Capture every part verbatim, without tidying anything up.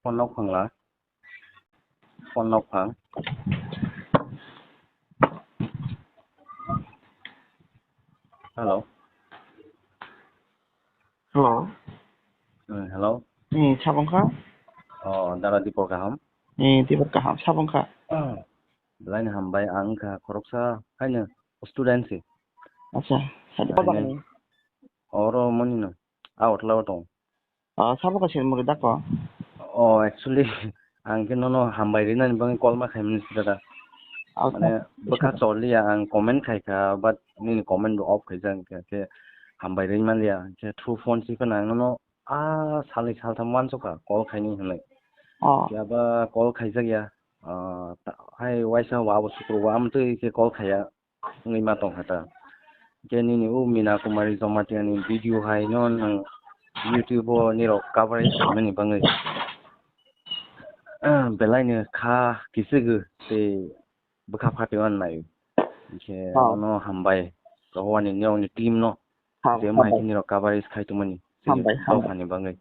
Phone nok phangla. Phone nok phang. Hello. Hello. Hmm, hello. Hmm, sabong kha? Oh, dara Dipor kaham? Hmm, Dipor kaham, sabong kha? Belai ni hambai, ang kha khoroksa, haino student si. Acha, sadi ko bagani? Oro moni no, out lao tong. Ah, sabo kaisa muri dako? Oh, actually, ang khe nono hambai rinani bagwi call ma khaimani sida da. Acha, mane, bwkha choliya, ang comment khaikha, but nini comment bo off khaijak, hwnkhe khe hambai rinmaliya, hwnkhe through phone si phano ang nono, ah, salni saltham wansukha call khaini hwnwi. Oh. Phiya ba call khaijakya, ah, ta-, hai waisa wa abo sukru wa amtwi khe call khaiya. Wngwi ma tongkha ta. Hwnkhe nini o Mina Kumari Jamatia ni video hai no nwng YouTube o nirok coverage khaimani bagwi, ah, belai no kha kichigwi tei bwkha phatwi mannai. Hwnkhe oh, ano hambai. Rohowani nirokni team no. Hambai, je mai hambai. Khe nirok coverage khai tongmani. Hambai, hambai. Dophani bagwi.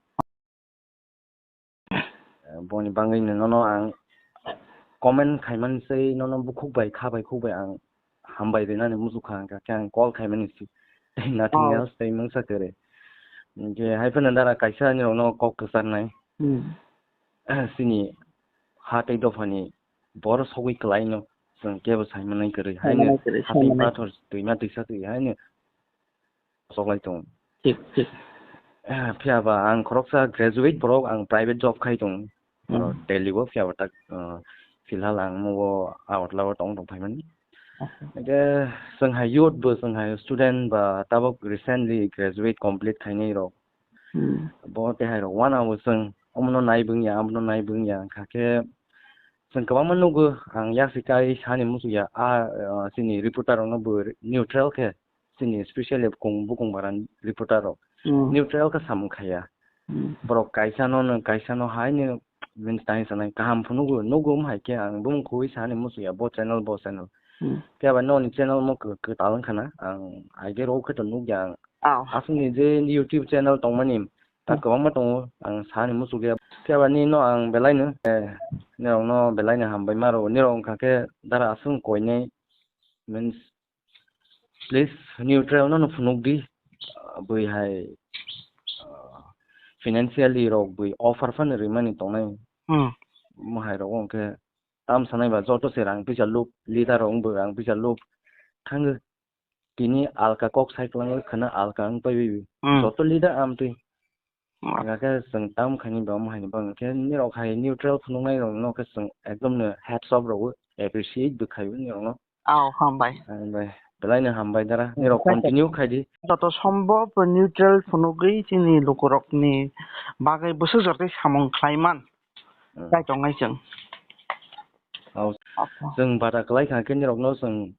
Eh, boni bagwi no nono ang comment khaimani sei nono bukhuk bai kha bai khuk bai ang hambai rinani muchukha hwnkha khe ang call khaimani si. Nothing oh, else tei mungsa kwrwi. Hwnkhe hai phano dara kaisa nirokno kok kwcharnai. Hmm. Chini ha tei dophani bor sogwi kwlaino chwng kebo saimanai kwrwi. Saimanai haino kwrwi, hathai saimanai. Pathor twima twisa twi haino soklai tongo. Thik, thik. Eh, phiya ba ang khoroksa graduate borok, ang private job khai tongo. Hmm. Oro Delhi o, phiya ba tak, eh, filhal ang mugo Agartala o tong tong phaimani. Acha. Hwnkhe chwng hai youth bo, chwng hai student ba tabuk recently graduate complete khainai rok. Hmm. Bo tei hai rok uanabo chwng omono nai bwngya, abono nai bwngya, hwnkha khe chwng kwbangma nugo, ang yaksi kai sani muchukya, a, eh, chini reporter rokno bo neutral khe. Chini specially bukung, bukung barani reporter rok. Hmm. Neutral khe samung khaiya. Hmm. Borok kaisa no, nwng kaisa no hai ni means tang sanai kaham phunukgo, nukgo wng hai khe ang bumung khugwi sani muchukya bo channel, bo channel. Hmm. Phiya ba noni channel mo kw-, kwtal wngkha na, ang idea rw khe to nukya ang. Oh. Aswkni je YouTube channel tongmani, tak hmm, kwbangma tongo, ang sani muchukya. Phiya ba nino ang belai no, eh, nirok no belai no hambai ma rw, nirok wngkha khe dara aswk koinai means Please, neutral no, no phunuk di, ah, bui hai, ah, financially rok bui offer phano rimani tongnai. Hmm. Mo hai rok wngkhe tam sanai ba joto se rang pisa lup, leader rok wngbo rang pisa lup. Thangwi tini alka kok sai kwlangwi khwna alka wng paiwi. Hmm. Joto leader amtwi. Hwnkha khe chwng tam khaini ba omo haini bagwi khe nirok hai neutral phunuknai rokno khe chwng ekdom no hats off rw, appreciate bo khaio nirokno. Aw, hambai. Hambai. Belai no hambai dara. Nirok thank you. Continue khai di. Joto sombhob neutral phunugwi chini lukurokni bagwi bwswk jotoi samung khlai man. Hmm. Kaitongnai chwng. Aw. Acha. Chwng bada kwlai kha khe nirokno chwng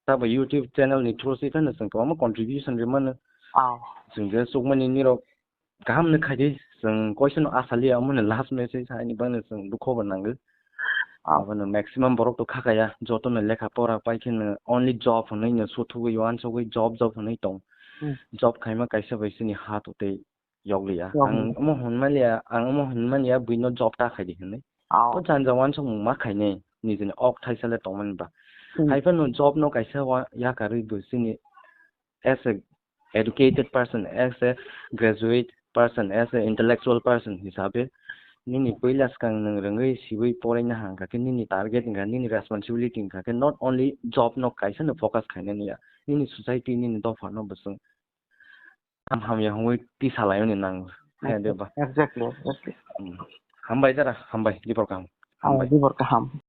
Tabo YouTube channel ni through se phano chwng kwbangma contribution rw mano. Aw. Chwng je chukmani nirok kaham no khaidi, chwng koisono asaliya omo ni last message haini bagwi chwng dukho bo nango. Aw. Abono maximum borok to khakaya, joto no lekha pora pai khe no only job hwnwi no suthugwi uansugwi job job hwnwi tong. Hmm. Job khaima kaisa bai chini ha to tei yokliya. Yokliya. Ang omo hwnmaliya, ang omo hwnmaniya buino job ta khaidi hwnwi. Aw. O janja uansukmung ma khainai, nijini ok thaisa le tongmani ba. Hmm. Hai phano job no kaisa wa-, yakarwi bo chini as a educated person, as a graduate person, as a intellectual person hisabe nini puila swkang nwng rwngwi siwi poraina hangkha khe nini target wngkha, nini responsibility wngkha khe not only job no kaisa no focus khainani ya, nini society, nini dopha no bo chwng Ham hamya hwnwi twi salaimani nango. Haya de ba. Exactly, exactly. Hmm. Hambai dara, hambai, Dipor kaham. Ah, hambai. Dipor kaham.